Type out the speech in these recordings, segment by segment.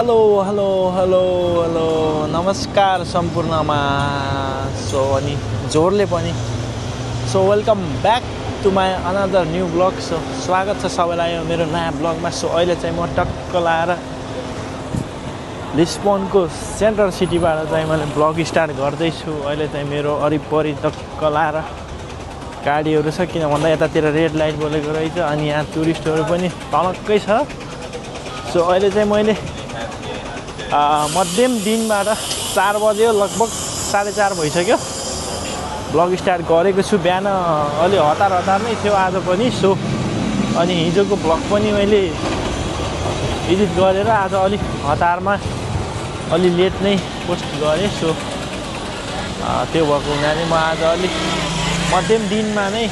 Hello hello hello hello नमस्कार सम्पूर्णमा so अनि जोरले पनि so welcome back to my another new blog. So स्वागत छ सबैलाई मेरो नयाँ ब्लगमा। सो अहिले चाहिँ म टक्क लाएर लिस्बनको सेन्ट्रल सिटीबाट चाहिँ मैले ब्लग स्टार्ट गर्दैछु। अहिले चाहिँ मेरो वरिपरि टक्क लाएर गाडीहरू छ, किन भन्दा यतातिर रेड लाइट बोलेको रहेछ अनि यहाँ टुरिस्टहरू पनि टनक्कै छ। सो अहिले चाहिँ मैले मध्यम दिनबाट 4 बज्यो, लगभग 4:30 भइसक्यो, ब्लग स्टार्ट गरेको छु। बिहान अलि हतार नै थियो आज पनि। सो अनि हिजोको ब्लग पनि मैले एडिट गरेर आज अलि हतारमा अलि लेट नै पोस्ट गरेँ। सो त्यो भएको हुनाले म आज अलि मध्यम दिनमा नै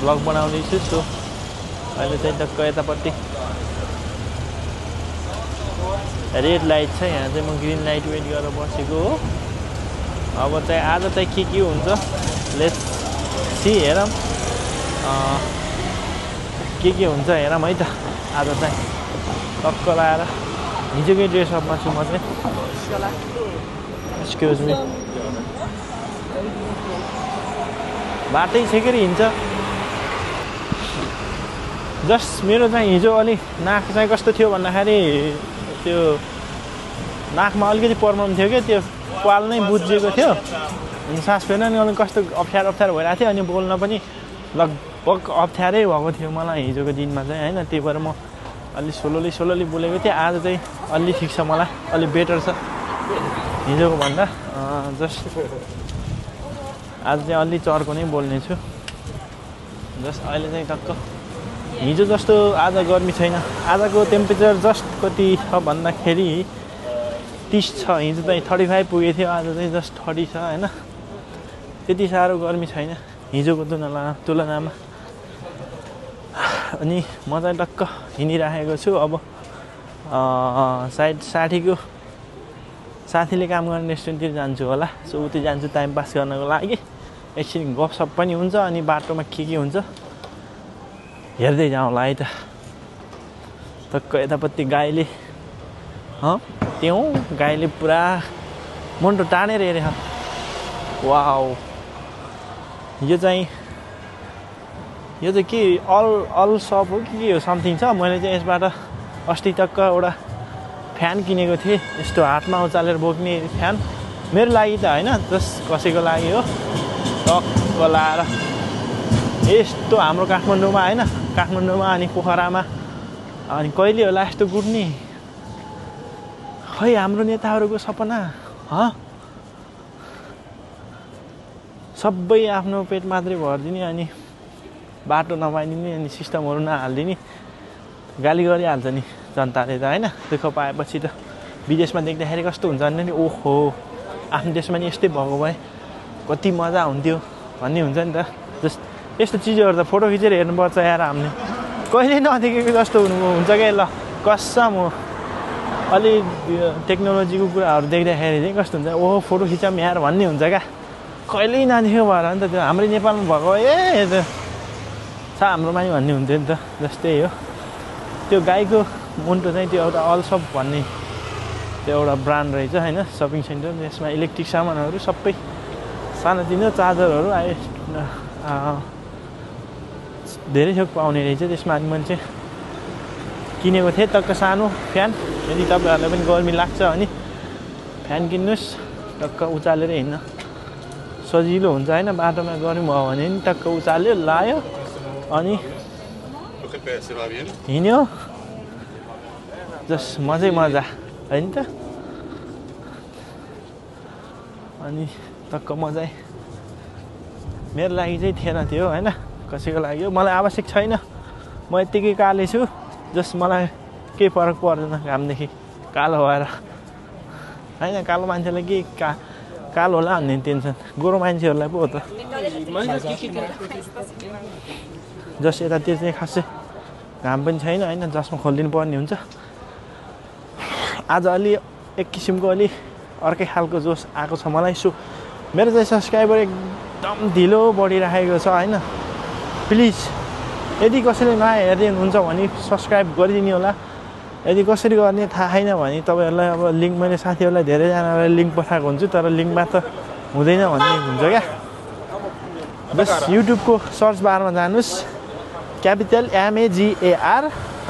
ब्लग बनाउँदैछु। सो अहिले चाहिँ टक्क यतापट्टि रेड लाइट छ, यहाँ चाहिँ म ग्रिन लाइट वेट गरेर बसेको हो। अब चाहिँ आज चाहिँ के हुन्छ लेट्स सी, हेरौँ के हुन्छ हेरौँ है त। आज चाहिँ टक्क लाएर हिजोकै ड्रेसअपमा छु म चाहिँ। एक्सक्युज मी, बाटै छेकेर हिँड्छ। जस्ट मेरो चाहिँ हिजो अलि नाक चाहिँ कस्तो थियो भन्दाखेरि त्यो नाकमा अलिकति प्रब्लम थियो क्या, त्यो पाल नै बुझेको थियो अनि सास फेर्न नि अलिक कस्तो अप्ठ्यारो भइरहेको थियो अनि बोल्न पनि लगभग अप्ठ्यारै भएको थियो मलाई हिजोको दिनमा चाहिँ होइन। त्यही भएर म अलि स्लोली बोलेको थिएँ। आज चाहिँ अलि ठिक छ, मलाई अलि बेटर छ हिजोको भन्दा। जस्ट आज चाहिँ अलि चर्को नै बोल्ने छु। जस्ट अहिले चाहिँ टक्क हिजो जस्तो आज गर्मी छैन। आजको टेम्परेचर जस्ट कति छ भन्दाखेरि 30 छ। हिजो चाहिँ 35 पुगेको थियो, आज चाहिँ जस्ट 30 छ होइन। त्यति साह्रो गर्मी छैन हिजोको तुलनामा। अनि म चाहिँ टक्क हिँडिराखेको छु। अब सायद साथीले काम गर्ने रेस्टुरेन्टतिर जान्छु होला। सो उतै जान्छु टाइम पास गर्नको लागि। एकछिन गफसप पनि हुन्छ अनि बाटोमा के हुन्छ हेर्दै जाउँला है त। टक्क यतापट्टि गाईले गाईले पुरा मुन्टो टानेर हेरेछ। वाउ, यो चाहिँ के अल सप हो कि के हो, समथिङ छ। मैले चाहिँ यसबाट अस्ति टक्क एउटा फ्यान किनेको थिएँ, यस्तो हातमा उचालेर बोक्ने फ्यान। मेरो लागि त होइन, जस्ट कसैको लागि हो। टक्क लाएर यस्तो हाम्रो काठमाडौँमा होइन, काठमाडौँमा अनि पोखरामा अनि कहिले होला यस्तो गुड्ने। खै हाम्रो नेताहरूको सपना सबै आफ्नो पेट मात्रै भरिदिने अनि बाटो नपाइदिने अनि सिस्टमहरू नहालिदिने। गाली गरिहाल्छ नि जनताले त होइन। दुःख पाएपछि त विदेशमा देख्दाखेरि कस्तो हुन्छ भने नि ओहो आफ्नो देशमा नि यस्तै भएको भए कति मजा हुन्थ्यो भन्ने हुन्छ नि त। जस्ट यस्तो चिजहरू त फोटो खिचेर हेर्नुपर्छ यार। हामीले कहिले नदेखेको जस्तो हुन्छ क्या। ल कसम हो, अलि टेक्नोलोजीको कुराहरू देख्दाखेरि चाहिँ कस्तो हुन्छ, ओहो फोटो खिचाउँ यार भन्ने हुन्छ क्या। कहिल्यै नदेखेको भएर नि त त्यो हाम्रै नेपालमा भएको त छ हाम्रोमा नि भन्ने हुन्थ्यो नि त। जस्तै हो त्यो गाईको मुन्टो चाहिँ त्यो एउटा अलसप भन्ने त्यो एउटा ब्रान्ड रहेछ होइन, सपिङ सेन्टर। यसमा इलेक्ट्रिक सामानहरू सबै सानोतिनो चार्जरहरू धेरै थोक पाउने रहेछ त्यसमा। अनि मैले चाहिँ किनेको थिएँ टक्क सानो फ्यान। यदि तपाईँहरूलाई पनि गर्मी लाग्छ अनि फ्यान किन्नुहोस्, टक्क उचालेर हिँड्न सजिलो हुन्छ होइन। बाटोमा गर्मी भयो भने नि टक्क उचाल्यो, लायो अनि हिँड्यो। जस्ट मजा होइन त। अनि टक्क मजा मेरो लागि चाहिँ थिएन त्यो होइन, कसैको लागि हो। मलाई आवश्यक छैन, म यत्तिकै काले छु। जस्ट मलाई केही फरक पर्दैन घामदेखि कालो भएर होइन। कालो मान्छेलाई के कालो होला भन्ने टेन्सन, गोरो मान्छेहरूलाई पो हो त। जस्ट यतातिर चाहिँ खासै घाम पनि छैन होइन, जसमा खोलिदिनु पर्ने हुन्छ। आज अलि एक किसिमको अलि अर्कै खालको जोस आएको छ मलाई। सो मेरो चाहिँ सब्सक्राइबर एकदम ढिलो बढिराखेको छ होइन। प्लिज यदि कसैले नयाँ हेर्दै हुनुहुन्छ भने सब्सक्राइब गरिदिनु होला। यदि कसरी गर्ने थाहा छैन भने तपाईँहरूलाई अब लिङ्क मैले साथीहरूलाई धेरैजनालाई लिङ्क पठाएको हुन्छु तर लिङ्कमा त हुँदैन भन्ने हुन्छ क्या बस युट्युबको सर्च बारमा जानुहोस् क्यापिटल MAGAR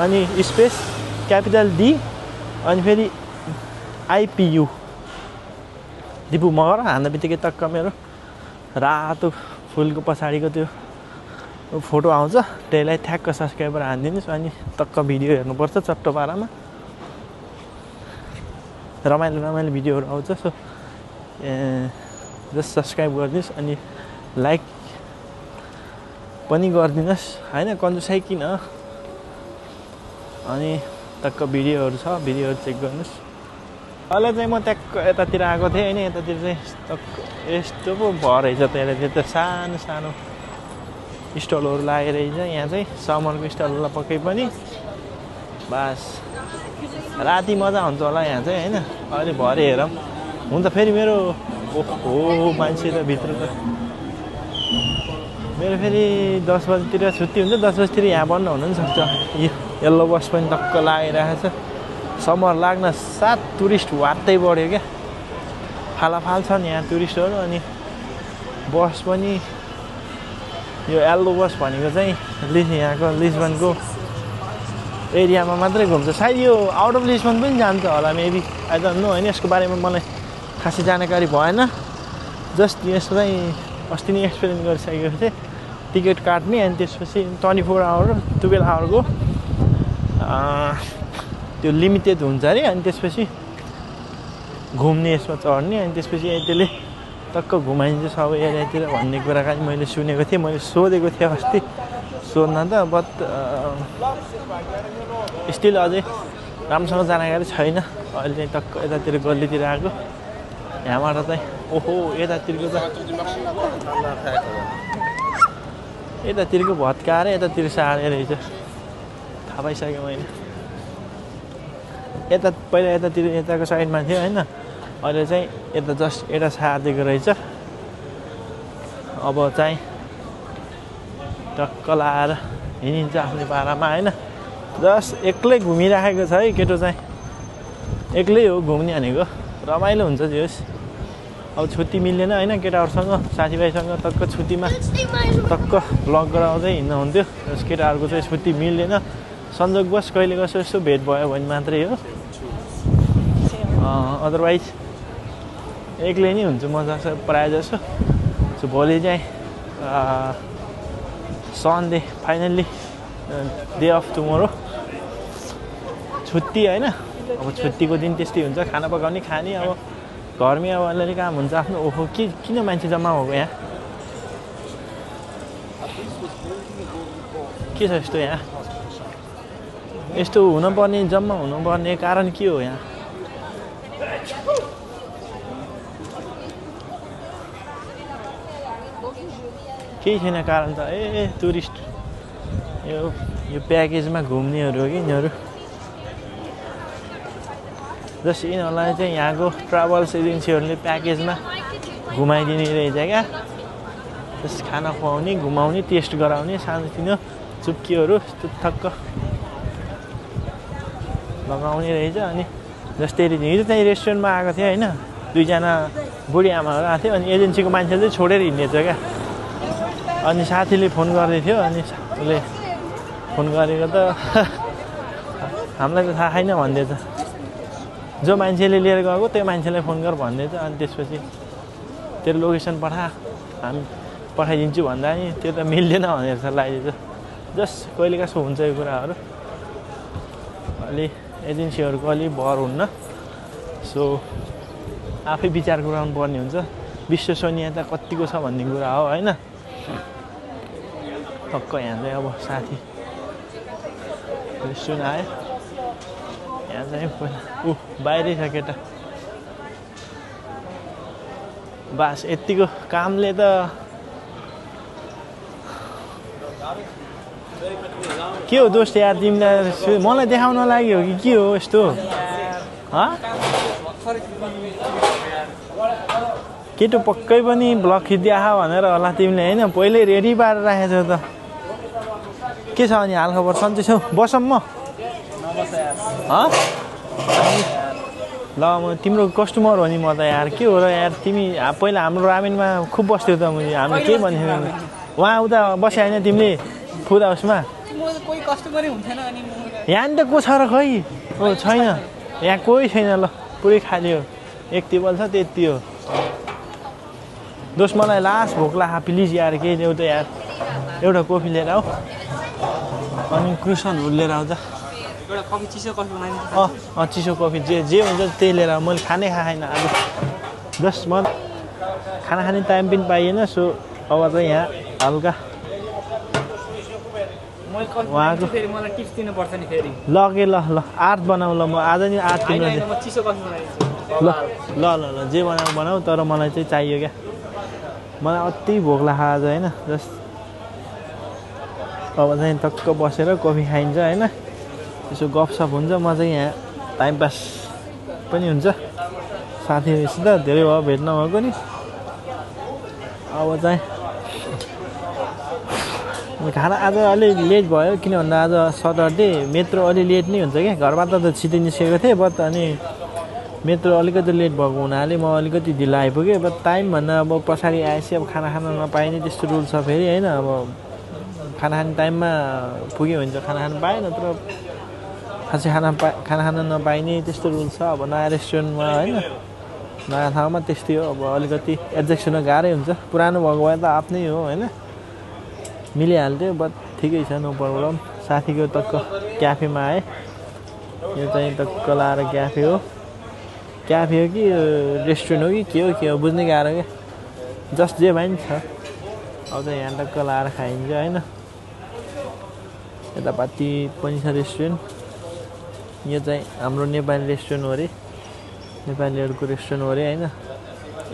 अनि स्पेस क्यापिटल D अनि फेरि IPU दिपु मगर हान्दा बित्तिकै टक्क मेरो रातो फुलको पछाडिको त्यो फोटो आउँछ त्यसलाई ठ्याक्क सब्सक्राइबर हानिदिनुहोस् अनि टक्क भिडियो हेर्नुपर्छ चट्टो पारामा रमाइलो रमाइलो भिडियोहरू आउँछ सो जस्ट सब्सक्राइब गरिदिनुहोस् अनि लाइक पनि गरिदिनुहोस् होइन कन्जुसाइ किन अनि टक्क भिडियोहरू छ भिडियोहरू चेक गर्नुहोस् अहिले चाहिँ म ट्याक्क यतातिर आएको थिएँ होइन यतातिर चाहिँ टक्क यस्तो पो भयो रहेछ त्यहाँतिर त सानो सानो स्टलहरू लागेर यहाँ चाहिँ समरको स्टलहरूलाई पक्कै पनि बास राति मजा हुन्छ होला यहाँ चाहिँ होइन अहिले भरे हेरौँ हुन्छ फेरि मेरो ओहो मान्छे त भित्र त मेरो फेरि 10 बजीतिर छुट्टी हुन्छ 10 बजीतिर यहाँ बन्द हुन पनि सक्छ येल्लो बस पनि टक्क लागिरहेको छ समर लाग्न साथ टुरिस्ट वात्तै बढ्यो क्या फालाफाल छन् यहाँ टुरिस्टहरू अनि बस पनि यो येल्लो बस भनेको चाहिँ यहाँको लिस्बनको एरियामा मात्रै घुम्छ सायद यो आउट अफ लिस्बन पनि जान्छ होला मेबी आई डोन्ट नो होइन यसको बारेमा मलाई खासै जानकारी भएन जस्ट यसको चाहिँ अस्ति नै एक्सपिरियन्स गरिसकेको थिएँ टिकट काट्ने अनि त्यसपछि 24 आवर 12 आवरको त्यो लिमिटेड हुन्छ अरे अनि त्यसपछि घुम्ने यसमा चढ्ने अनि त्यसपछि त्यसले टक्क घुमाइन्छ सबै एरियातिर भन्ने कुरा चाहिँ मैले सुनेको थिएँ मैले सोधेको थिएँ अस्ति सोध्न त बट स्टिल अझै राम्रोसँग जानकारी छैन अहिले चाहिँ टक्क यतातिर गल्लीतिर आएको यहाँबाट चाहिँ ओहो यतातिरको त यतातिरको भत्काएर यतातिर सार्ने रहेछ थाहा पाइसकेँ मैले यता पहिला यतातिर यताको साइडमा थियो होइन अहिले चाहिँ यता जस्ट यता सारिदिएको रहेछ अब चाहिँ टक्क लाएर हिँडिन्छ आफ्नो पारामा होइन जस्ट एक्लै घुमिराखेको छ है केटो चाहिँ एक्लै हो घुम्ने भनेको रमाइलो हुन्छ जोस् अब छुट्टी मिल्दैन होइन केटाहरूसँग साथीभाइसँग टक्क छुट्टीमा टक्क ब्लग गराउँदै हिँड्नु हुन्थ्यो जस केटाहरूको चाहिँ छुट्टी मिल्दैन संजोगवश कहिले कसो यस्तो भेट भयो भने मात्रै हो अदरवाइज एक्लै नै हुन्छ मजा प्रायः जसो सो भोलि चाहिँ Sunday finally day of tomorrow छुट्टी होइन अब छुट्टीको दिन त्यस्तै हुन्छ खाना पकाउने खाने अब घरमै अब अलिअलि काम हुन्छ आफ्नो ओहो किन मान्छे जम्मा भएको यहाँ के छ यस्तो यहाँ यस्तो हुनुपर्ने जम्मा हुनुपर्ने कारण के हो यहाँ केही छैन कारण त ए टुरिस्ट यो प्याकेजमा घुम्नेहरू हो कि यिनीहरू जस्ट यिनीहरूलाई चाहिँ यहाँको ट्राभल्स एजेन्सीहरूले प्याकेजमा घुमाइदिने रहेछ क्या जस्ट खाना खुवाउने घुमाउने टेस्ट गराउने सानोतिनो चुप्कीहरू थक्क लगाउने रहेछ अनि जस्तै हिजो चाहिँ रेस्टुरेन्टमा आएको थियो होइन 2 जना बुढी आमाहरू आएको थियो अनि एजेन्सीको मान्छे चाहिँ छोडेर हिँड्ने थियो क्या अनि साथीले फोन गर्दै थियो अनि उसले फोन गरेको त हामीलाई त थाहा छैन भन्दै त जो मान्छेले लिएर गएको त्यो मान्छेलाई फोन गर भन्दै थियो अनि त्यसपछि तेरो लोकेसन पठा हामी पठाइदिन्छु भन्दा नि त्यो त मिल्दैन भनेर छ लगाइदिन्छ जस्ट कहिले कसो हुन्छ यो कुराहरू अलि एजेन्सीहरूको अलि भर हुन्न सो आफै विचार गराउनु पर्ने हुन्छ विश्वसनीयता कतिको छ भन्ने कुरा हो होइन टक्क यहाँ चाहिँ अब साथी रेस्टुरेन्ट आयो यहाँ चाहिँ बाहिरै छ केटा बास यतिको कामले त के हो दोस्त यार तिमीलाई मलाई देखाउन लाग्यो कि के हो यस्तो केटो पक्कै पनि ब्लग खिचिदिया भनेर होला तिमीले होइन पहिल्यै रेडी पारेर राखेको छौ त के छ अनि हालखबर सन्चै छौ बसौँ म ल म तिम्रो कस्टमर हो नि म त यार के हो र यार तिमी पहिला हाम्रो रामेनमा खुब बस्थ्यौ त हामी के भन्थ्यौ वहाँ उता बसे होइन तिमीले फुड हाउसमा यहाँ नि त को छ र खै हो छैन यहाँ कोही छैन ल पुरै खाली हो एक टेबल छ त्यति हो दोष मलाई लास्ट भोक लाग्यो प्लिज यार के एउटा यार एउटा कफी लिएर आऊ अनि क्रुसनहरू लिएर आउँछ चिसो कफी जे हुन्छ त्यही लिएर आऊ मैले खानै खाएन आज जस्ट म खाना खाने टाइम पनि पाइएन सो अब चाहिँ यहाँ हल्का उहाँको ल के ल आर्ट बनाऊ ल म आज नि आर्ट तिम्रो ल ल ल ल जे बनाऊ तर मलाई चाहिँ चाहियो क्या मलाई अति भोक लाग्यो आज होइन जस्ट अब चाहिँ टक्क बसेर कफी खाइन्छ होइन त्यसो गफसफ हुन्छ म चाहिँ यहाँ टाइम पास पनि हुन्छ साथीहरूसित धेरै भयो भेट नभएको नि अब चाहिँ खाना आज अलि लेट भयो किन भन्दा आज सटरडे मेट्रो अलि लेट नै हुन्छ क्या घरबाट त छिटै निस्केको थिएँ बट अनि मेट्रो अलिकति लेट भएको हुनाले म अलिकति ढिलो आइपुगेँ बट टाइमभन्दा अब पछाडि आएपछि अब खाना खान नपाइने त्यस्तो रुल छ फेरि होइन अब खाना खाने टाइममा पुग्यो भने चाहिँ खाना खानु पाएँ नत्र खासै खाना खान नपाइने त्यस्तो रुल छ अब नयाँ रेस्टुरेन्टमा होइन नयाँ ठाउँमा त्यस्तै हो अब अलिकति एडजस्ट हुन गाह्रै हुन्छ पुरानो भएको भए त आफ्नै हो होइन मिलिहाल्थ्यो बट ठिकै छ नो प्रब्लम साथीको टक्क क्याफेमा आएँ यो चाहिँ टक्क लाएर क्याफे हो कि रेस्टुरेन्ट हो कि के हो बुझ्नै गाह्रो क्या जस्ट जे भए नि छ अब चाहिँ यहाँ टक्क लाएर खाइन्छ होइन यतापट्टि पनि छ रेस्टुरेन्ट यो चाहिँ हाम्रो नेपाली रेस्टुरेन्ट हो अरे नेपालीहरूको रेस्टुरेन्ट हो अरे होइन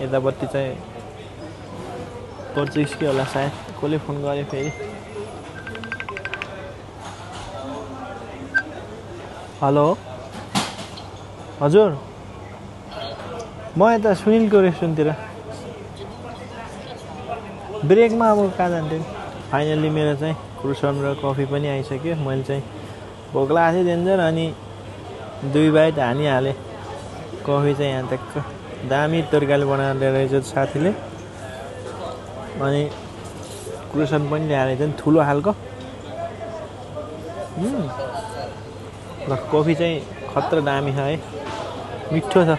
यतापट्टि चाहिँ पर्चुगिज के होला सायद कसले फोन गर्यो फेरि हेलो हजुर म यता सुनिलको रेस्टुरेन्टतिर ब्रेकमा अब कहाँ जान्थेँ फाइनल्ली मेरो चाहिँ क्रुसन र कफी पनि आइसक्यो मैले चाहिँ भोक लागेको थियो डेन्जर अनि 2 बाइट हानिहालेँ कफी चाहिँ यहाँ टक्क दामी तरकारी बनाएर ल्याएर रहेछ साथीले अनि क्रुसन पनि ल्याएर चाहिँ ठुलो खालको ल कफी चाहिँ खतरा दामी छ है मिठो छ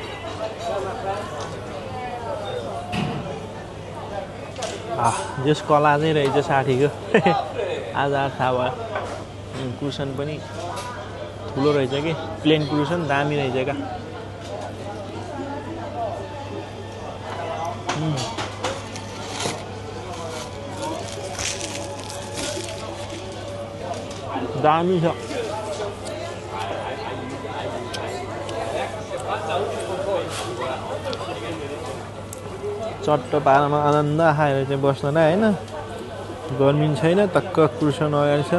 जस कला चाहिँ रहेछ साथीको आज थाहा भयो क्रुसन पनि ठुलो रहेछ कि प्लेन क्रुसन दामी रहेछ क्या दामी छ चट्ट पारामा आनन्द खाएर चाहिँ बस्नलाई होइन गर्मी छैन टक्क क्रुसन अगाडि छ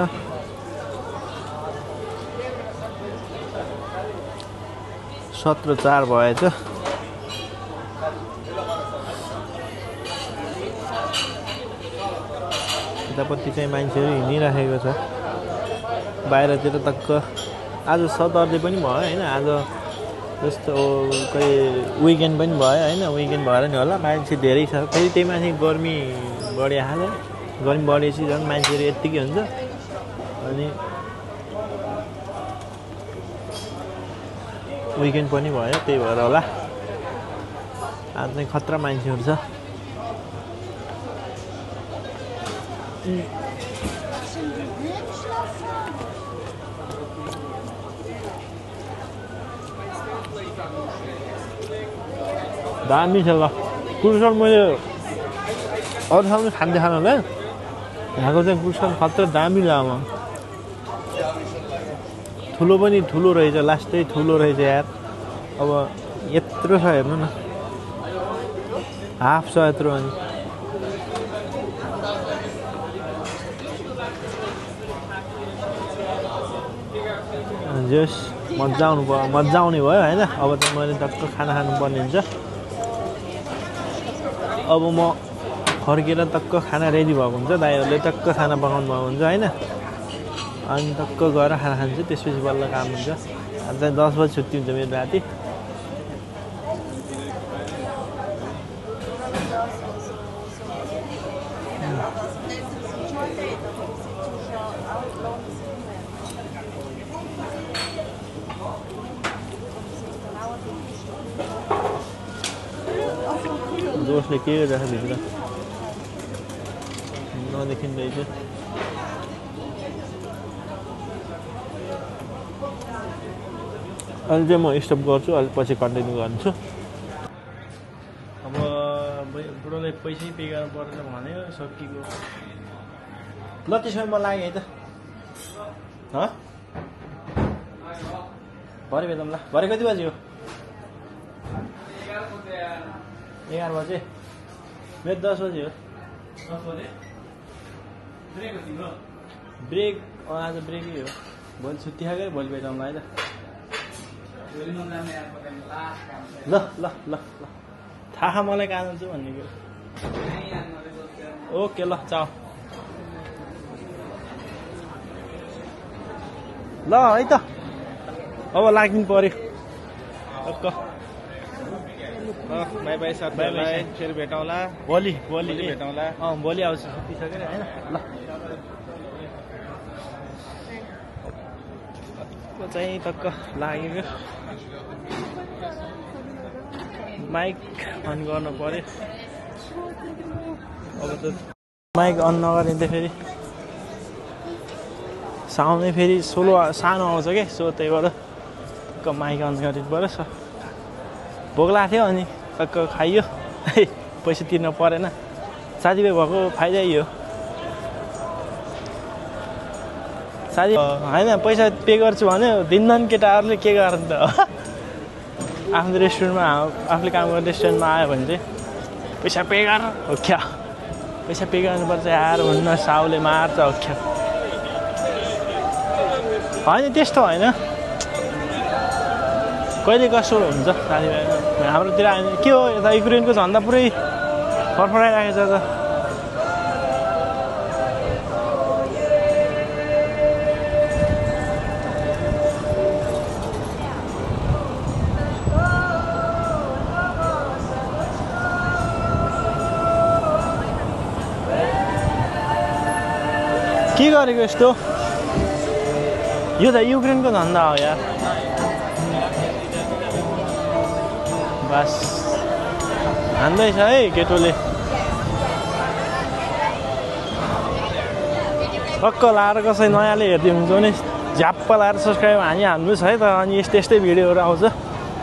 सत्र 4 भएछ यतापट्टि चाहिँ मान्छेहरू हिँडिराखेको छ बाहिरतिर टक्क आज सटरडे पनि भयो होइन आज जस्तो कोही विकेन्ड पनि भयो होइन विकेन्ड भएर नि होला मान्छे धेरै छ फेरि त्यही माथि गर्मी बढिहाल्यो गर्मी बढेपछि झन् मान्छेहरू यत्तिकै हुन्छ अनि विकेन्ड पनि भयो त्यही भएर होला आज चाहिँ खतरा मान्छेहरू छ दामी छ ल क्रुसन मैले अरू ठाउँमा खान्थेँ खानालाई यहाँको चाहिँ क्रुसन खतरा दामी लाग्यो ठुलो पनि ठुलो रहेछ लास्टै ठुलो रहेछ यार अब यत्रो छ हेर्नु न हाफ छ यत्रो अनि जस मजा आउने भयो होइन अब चाहिँ मैले टक्क खाना खानुपर्ने हुन्छ अब म फर्केर टक्क खाना रेडी भएको हुन्छ दाइहरूले टक्क खाना पकाउनु भएको हुन्छ होइन अनि टक्क गएर खाना खान्छु त्यसपछि बल्ल काम हुन्छ आज चाहिँ 10 बजी छुट्टी हुन्छ मेरो राति दोषले के गरिरहेको भित्र नदेखिँदैछ अहिले चाहिँ म स्टप गर्छु अलि पछि कन्टिन्यू गर्छु अब बुढोलाई पैसै पे गर्नु पर्छ भन्यो सकिएको ल त्यसो म लागेँ है त भरे भेटौँ ल भरे कति बजी हो 11 बजे मेरो 10 बजे हो 10 बजे ब्रेक आज ब्रेकै हो भोलि छुट्टी खाएकै भोलि भेटौँला है त ल ल ल ल थाहा मलाई कहाँ जान्छु भन्ने कुरो ओके ल चाउ ल है त अब लाग्नु पर्यो टक्क बाई बाई साथ बाई बाई फेरि भेटौँला भोलि भेटौँला भोलि आउँछु छुट्टी छ के हैन ल चाहिँ टक्क लागेको माइक अन गर्नु पर्यो अब त माइक अन नगरिँदा फेरि साउन्डै फेरि सोलो सानो आउँछ के सो त्यही भएर टक्क माइक अन गरिदिनु पर्यो भोक लाग्थ्यो अनि टक्क खाइयो पैसा तिर्न परेन साथीभाइ भएको फाइदै हो साथी होइन पैसा पे गर्छु भने दिनदिन केटाहरूले के गर्नु त आफ्नो रेस्टुरेन्टमा आफूले काम गर्ने रेस्टुरेन्टमा आयो भने चाहिँ पैसा पे गर हो क्या पैसा पे गर्नुपर्छ यार भन्न साउले मार्छ हो क्या होइन त्यस्तो होइन कहिले कसो हुन्छ साथीभाइ हाम्रोतिर के हो यता युक्रेनको झन्डा पुरै फरफराइराखेको छ त के गरेको यस्तो यो त युक्रेनको धन्दा हो यार बस हान्दैछ है केटोले टक्क लाएर कसै नयाँले हेर्दै हुन्छ भने झ्याप्प लाएर सब्सक्राइब हान्नुहोस् है त अनि यस्तै भिडियोहरू आउँछ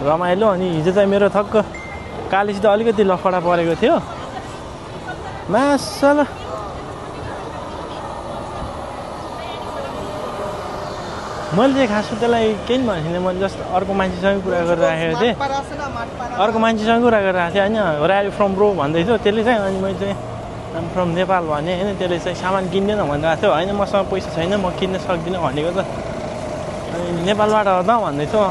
रमाइलो अनि हिजो चाहिँ मेरो ठक्क कालीसित अलिकति लफडा परेको थियो मासला मैले चाहिँ खासमा त्यसलाई केही पनि भनेको थिइनँ मैले जस्ट अर्को मान्छेसँग कुरा गरिराखेको थिएँ अर्को मान्छेसँग कुरा गरिरहेको थिएँ होइन रायो फ्रम ब्रो भन्दै थियो त्यसले चाहिँ अनि मैले चाहिँ आम फ्रम नेपाल भने होइन त्यसले चाहिँ सामान किन्दैन भनिरहेको थियो होइन मसँग पैसा छैन म किन्न सक्दिनँ भनेको त अनि नेपालबाट हो त भन्दै थियो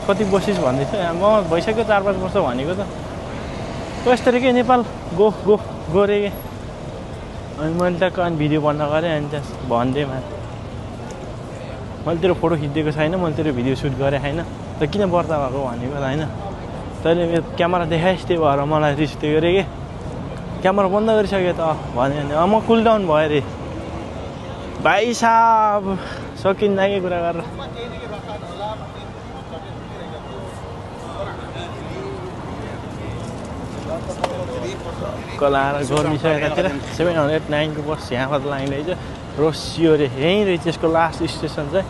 कति बसिस् भन्दै थियो म भइसक्यो 4-5 वर्ष भनेको त यस्तरी के नेपाल गो रे के अनि मैले टक्क अनि भिडियो बन्द गरेँ अनि त्यस भनिदिएँ मैले तेरो फोटो खिचिदिएको छैन मैले तेरो भिडियो सुट गरेँ होइन त किन बर्ता भएको भनेको त होइन तैँले मेरो क्यामेरा देखाइस् त्यही भएर मलाई रिस त्यो अरे के क्यामेरा बन्द गरिसक्यो त भन्यो भने म कुल डाउन भयो अरे भाइ साहब सकिन्न के कुरा गरेर कलाएर गर्मिसक्यो यतातिर 709को बस यहाँबाट लागिँदैछ रोसियो रे यहीँ रहेछ यसको लास्ट स्टेसन चाहिँ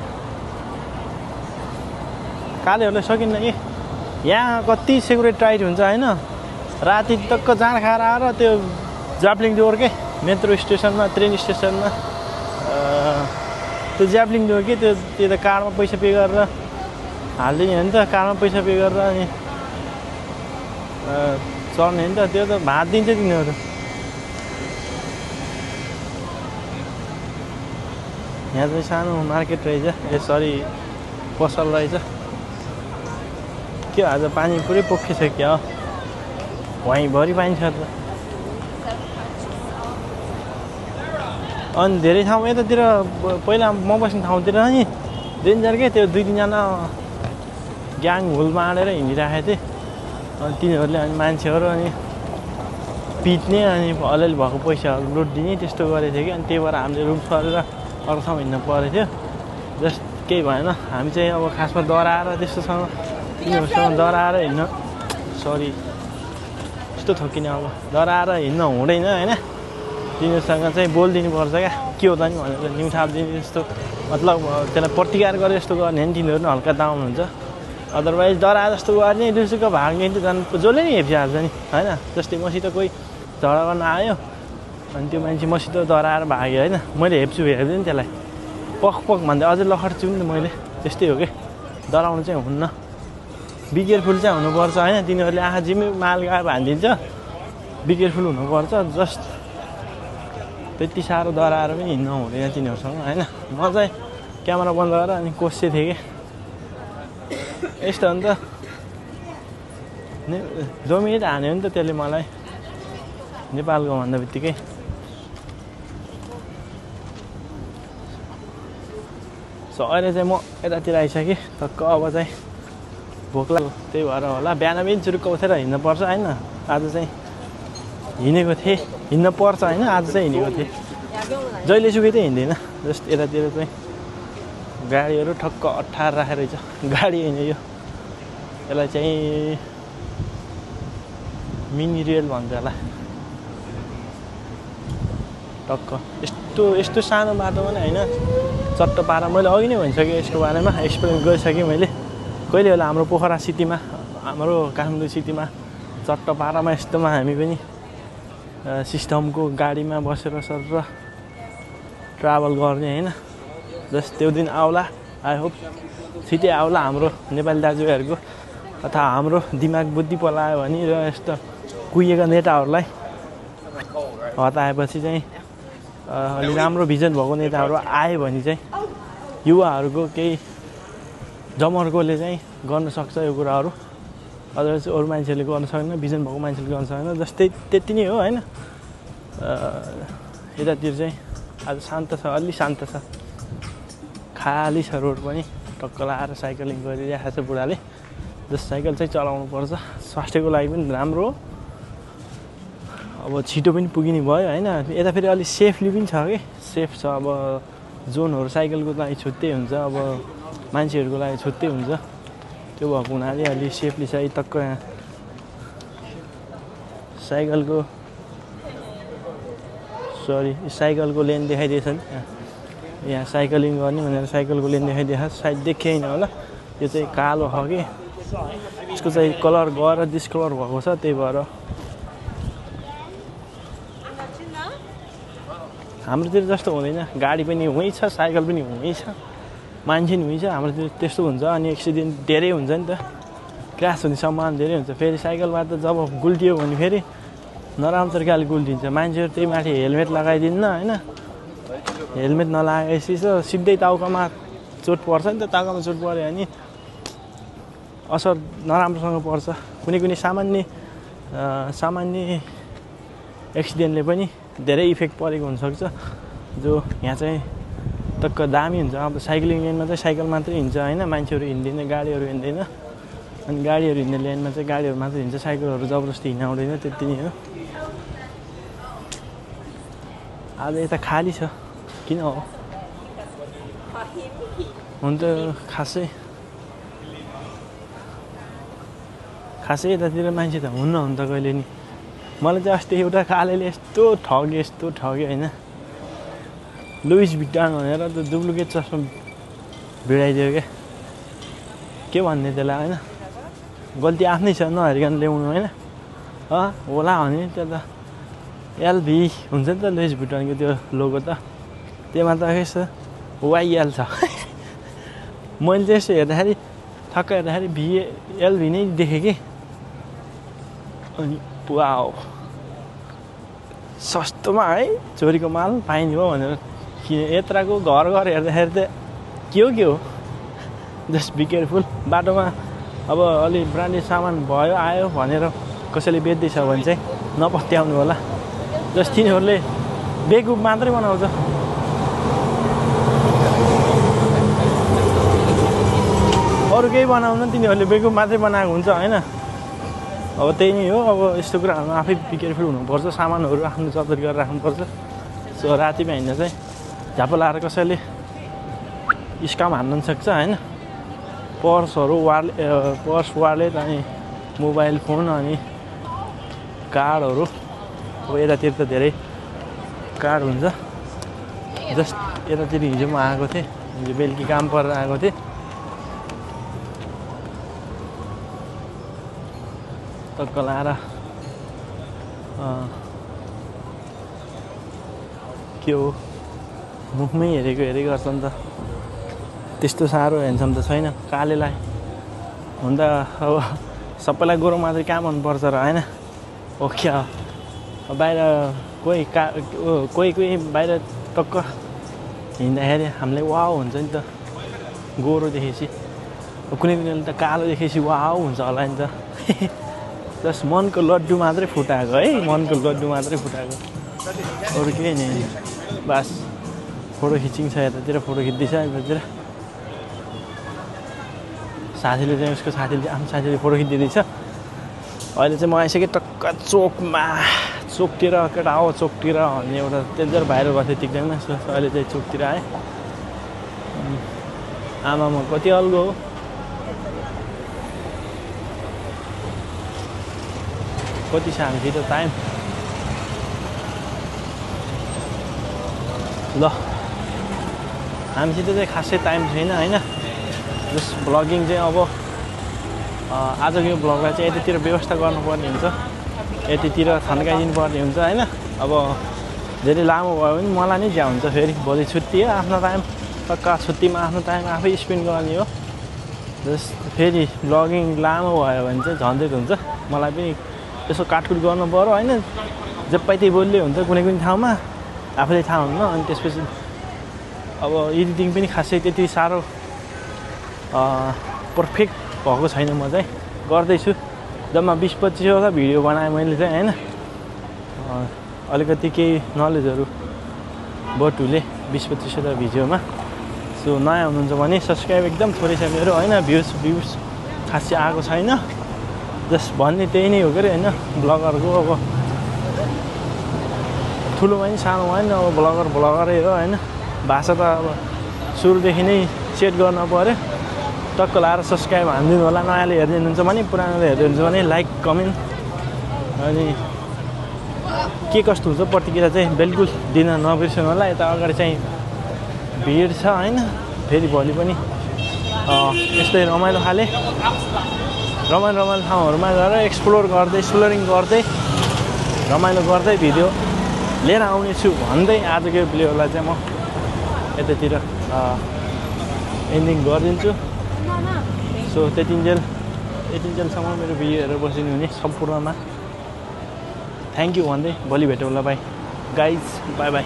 कालेहरूले सकिन्न कि यहाँ कति सेक्युरिटी टाइट हुन्छ होइन राति टक्क जाँड खाएर आएर त्यो जाप्लिङ डोर के मेट्रो स्टेसनमा ट्रेन स्टेसनमा त्यो जाप्लिङ डोर के त्यो त कार्डमा पैसा पे गरेर हालिदिने हो नि त कार्डमा पैसा पे गरेर अनि चढ्ने हो नि त त्यो त भात दिन्छ तिनीहरू यहाँ चाहिँ सानो मार्केट रहेछ सरी पसल रहेछ के आज पानी पुरै पोखिसक्यो क्या वहीँभरि पानी छ त अनि धेरै ठाउँ यतातिर पहिला म बस्ने ठाउँतिर नि डेन्जर के त्यो 2-3 जना ग्याङ हुल माडेर हिँडिरहेको थिए अनि तिनीहरूले अनि मान्छेहरू अनि पिट्ने अनि अलिअलि भएको पैसाहरू लुटिदिने त्यस्तो गरेको थियो कि अनि त्यही भएर हामीले रुम सरेर अर्को ठाउँ हिँड्नु परेको थियो जस्ट केही भएन हामी चाहिँ अब खासमा डराएर त्यस्तोसँग तिनीहरूसँग डराएर हिँड्न सरी यस्तो थोकिने अब डराएर हिँड्न हुँदैन होइन तिनीहरूसँग चाहिँ बोलिदिनु पर्छ क्या के हो त नि भनेर न्यु थापिदिने त्यस्तो मतलब त्यसलाई प्रतिकार गरे जस्तो गर्ने नि तिनीहरू पनि हल्का डाउन हुन्छ अदरवाइज डरा जस्तो गर्ने दुसुको भाग्ने त झन् जसले नि हेपिहाल्छ नि होइन जस्तै मसित कोही झगडा गर्न आयो अनि त्यो मान्छे मसित डराएर भाग्यो होइन मैले हेप्छु हेर्दै नि त्यसलाई पक भन्दै अझै लखड्छु नि त मैले त्यस्तै हो कि डराउनु चाहिँ हुन्न बी केयरफुल चाहिँ हुनुपर्छ होइन तिनीहरूले आँखा जिम्मे माल गएर हानिदिन्छ बी केयरफुल हुनुपर्छ जस्ट त्यति साह्रो डराएर पनि हिँड्न हुँदैन तिनीहरूसँग होइन म चाहिँ क्यामेरा बन्द गरेर अनि कोसे थिएँ कि यस्तो हो नि त 2 मिनट हान्यो नि त त्यसले मलाई नेपालको भन्दा बित्तिकै सो अहिले चाहिँ म यतातिर आइसकेँ टक्क अब चाहिँ भोक लाग्यो त्यही भएर होला बिहान पनि चुरुक्क उठेर हिँड्नुपर्छ होइन आज चाहिँ हिँडेको थिएँ हिँड्न पर्छ होइन आज चाहिँ हिँडेको थिएँ जहिले सुकै चाहिँ हिँड्दैन जस्ट यतातिर चाहिँ गाडीहरू ठक्क अट्ठाएर राखेर रहेछ गाडी होइन यो यसलाई चाहिँ मिनी रेल भन्छ होला टक्क यस्तो सानो बाटोमा नै होइन चट्ट पारा मैले अघि नै भनिसकेँ यसको बारेमा एक्सपिरियन्स गरिसकेँ मैले कहिले होला हाम्रो पोखरा सिटीमा हाम्रो काठमाडौँ सिटीमा चट्ट पारामा यस्तोमा हामी पनि सिस्टमको गाडीमा बसेर सर ट्राभल गर्ने होइन जस्ट त्यो दिन आउला आई होप छिटै आउला हाम्रो नेपाली दाजुभाइहरूको अथवा हाम्रो दिमाग बुद्धि पलायो भने र यस्तो कुहिएका नेताहरूलाई हताएपछि चाहिँ अलि राम्रो भिजन भएको नेताहरू आयो भने चाहिँ युवाहरूको केही जमर्कोले चाहिँ गर्न सक्छ यो कुराहरू अदरवाइज अरू मान्छेहरूले गर्न सक्दैन भिजन भएको मान्छेले गर्न सक्दैन जस्तै त्यति नै हो होइन यतातिर चाहिँ आज शान्त छ अलि शान्त छ खाली छ रोड पनि टक्क लाएर साइक्लिङ गरिरहेको छ बुढाले जस साइकल चाहिँ चलाउनु पर्छ स्वास्थ्यको लागि पनि राम्रो हो अब छिटो पनि पुगिने भयो होइन यता फेरि अलिक सेफली पनि छ कि सेफ छ अब जोनहरू साइकलको लागि छुट्टै हुन्छ अब मान्छेहरूको लागि छुट्टै हुन्छ त्यो भएको हुनाले अलि सेफली चाहिँ टक्क यहाँ साइकलको लेन देखाइदिएछ नि यहाँ साइक्लिङ गर्ने भनेर साइकलको लेन देखाइदिएको सायद देखिएन होला यो चाहिँ कालो हो कि यसको चाहिँ कलर गएर डिस्कलर भएको छ त्यही भएर हाम्रोतिर जस्तो हुँदैन गाडी पनि वहीँ छ साइकल पनि वहीँ छ मान्छे नि वहीँ छ हाम्रोतिर त्यस्तो हुन्छ अनि एक्सिडेन्ट धेरै हुन्छ नि त क्रास हुने सम्भावना धेरै हुन्छ फेरि साइकलबाट जब गुल्टियो भने फेरि नराम्रो तरिकाले गुल्टिन्छ मान्छेहरू त्यही माथि हेलमेट लगाइदिन्न होइन हेलमेट नलागेपछि चाहिँ सिधै टाउकामा चोट पर्छ नि त टाउकामा चोट पऱ्यो भने असर नराम्रोसँग पर्छ कुनै सामान्य एक्सिडेन्टले पनि धेरै इफेक्ट परेको हुनसक्छ जो यहाँ चाहिँ टक्क दामी हुन्छ अब साइक्लिङ लेनमा चाहिँ साइकल मात्रै हिँड्छ होइन मान्छेहरू हिँड्दैन गाडीहरू हिँड्दैन अनि गाडीहरू हिँड्ने लेनमा चाहिँ गाडीहरू मात्रै हिँड्छ साइकलहरू जबरजस्ती हिँडाउँदैन त्यति नै हो आज यता खाली छ किन हो हुन त खासै यतातिर मान्छे त हुन्न हुन त कहिले नि मलाई चाहिँ अस्ति एउटा कालेले यस्तो ठग्यो होइन लुइस भिट्टन भनेर त डुप्लिकेट चस्मा भिडाइदियो क्या के भन्ने त्यसलाई होइन गल्ती आफ्नै छ नहेरिकन ल्याउनु होइन होला भने त्यो त एलभी हुन्छ नि त लुइस भिट्टनको त्यो लोगो त त्योमा त यसो वाइएल छ मैले चाहिँ यसो हेर्दाखेरि ठक्क हेर्दाखेरि एलभी नै देखेँ कि अनि वाउ सस्तोमा है चोरीको माल पाइने हो भनेर यत्रको घर हेर्दाखेरि त के हो जस्ट बी केयरफुल बाटोमा अब अलि ब्रान्डेड सामान भयो आयो भनेर कसैले बेच्दैछ भने चाहिँ नपत्याउनु होला जस्ट तिनीहरूले बेकुफ मात्रै बनाउँछ अरू केही बनाउनु तिनीहरूले बेगुफ मात्रै बनाएको हुन्छ होइन अब त्यही नै हो अब यस्तो कुराहरूमा आफै केयरफुल हुनुपर्छ सामानहरू आफ्नो जतन गरेर राख्नुपर्छ सो राति बिहान चाहिँ झ्याप लाएर कसैले स्काम हान्न सक्छ होइन पर्सहरू पर्स वालेट अनि मोबाइल फोन अनि कार्डहरू अब यतातिर त धेरै कार्ड हुन्छ जस्ट यतातिर हिजो म आएको थिएँ हिजो बेलुकी काम परेर आएको थिएँ टक्क लाएर के हो मुखमै हेरेको गर्छ नि त त्यस्तो साह्रो हेर्छन् त छैन कालेलाई हुन त अब सबैलाई गोरो मात्रै कहाँ मनपर्छ र होइन हो क्या बाहिर कोही बाहिर टक्क हिँड्दाखेरि हामीलाई वाउ हुन्छ नि त गोरो देखेपछि कुनै कुनैले त कालो देखेपछि वाउ हुन्छ होला नि त जस्ट मनको लड्डु मात्रै फुटाएको है मनको लड्डु मात्रै फुटाएको अरू केही नै बास फोटो खिचिन्छ यतातिर फोटो खिच्दैछ यतातिर साथीले चाहिँ उसको साथीले आफ्नो साथीले फोटो खिचिदिँदैछ अहिले चाहिँ म आइसकेँ टक्क चोकतिर केटा हो चोकतिर भन्ने एउटा डेन्जर भाइरल भएको थियो टिकटकमा अहिले चाहिँ चोकतिर आएँ आमामा कति अल्गो हो कति छ हामीसित टाइम ल हामीसित चाहिँ खासै टाइम छैन होइन जस्ट ब्लगिङ चाहिँ अब आजको यो ब्लगलाई चाहिँ यतातिर व्यवस्था गर्नुपर्ने हुन्छ यतितिर थन्काइदिनु पर्ने हुन्छ होइन अब धेरै लामो भयो भने मलाई नै ज्या हुन्छ फेरि भोलि छुट्टी हो आफ्नो टाइम टक्क छुट्टीमा आफ्नो टाइम आफै स्पेन्ड गर्ने हो जस्ट फेरि ब्लगिङ लामो भयो भने चाहिँ झन्झट हुन्छ मलाई पनि यसो काटकुट गर्नु पऱ्यो होइन जप्पै त्यही बोल्ने हुन्छ कुनै ठाउँमा आफूले थाहा हुन्न अनि त्यसपछि अब एडिटिङ पनि खासै त्यति साह्रो पर्फेक्ट भएको छैन म चाहिँ गर्दैछु जम्मा 20-25वटा भिडियो बनाएँ मैले चाहिँ होइन अलिकति केही नलेजहरू बटुले 20-25वटा भिडियोमा सो नयाँ हुनुहुन्छ भने सब्सक्राइब एकदम थोरै छ मेरो होइन भ्युज खासै आएको छैन जस्ट भन्ने त्यही नै हो के अरे होइन ब्लगरको अब ठुलो भयो नि सानो भयो नि अब ब्लगरै हो होइन भाषा त अब सुरुदेखि नै सेट गर्न पऱ्यो टक्क लाएर सब्सक्राइब हानिदिनु होला नयाँले हेर्दै हुनुहुन्छ भने पुरानोले हेर्दै हुनुहुन्छ भने लाइक कमेन्ट अनि के कस्तो हुन्छ प्रतिक्रिया चाहिँ बिल्कुल दिन नबिर्सनु होला यता अगाडि चाहिँ भिड छ होइन फेरि भोलि पनि यस्तै रमाइलो खाले रमाइलो ठाउँहरूमा गएर एक्सप्लोरिङ गर्दै रमाइलो गर्दै भिडियो लिएर आउनेछु भन्दै आजको भिडियोलाई चाहिँ म यतातिर एन्डिङ गरिदिन्छु सो त्यतिन्जेलसम्म मेरो भिडियो हेरेर बसिनु हुने सम्पूर्णमा थ्याङ्क यू भन्दै भोलि भेटौँला बाई गाइज बाई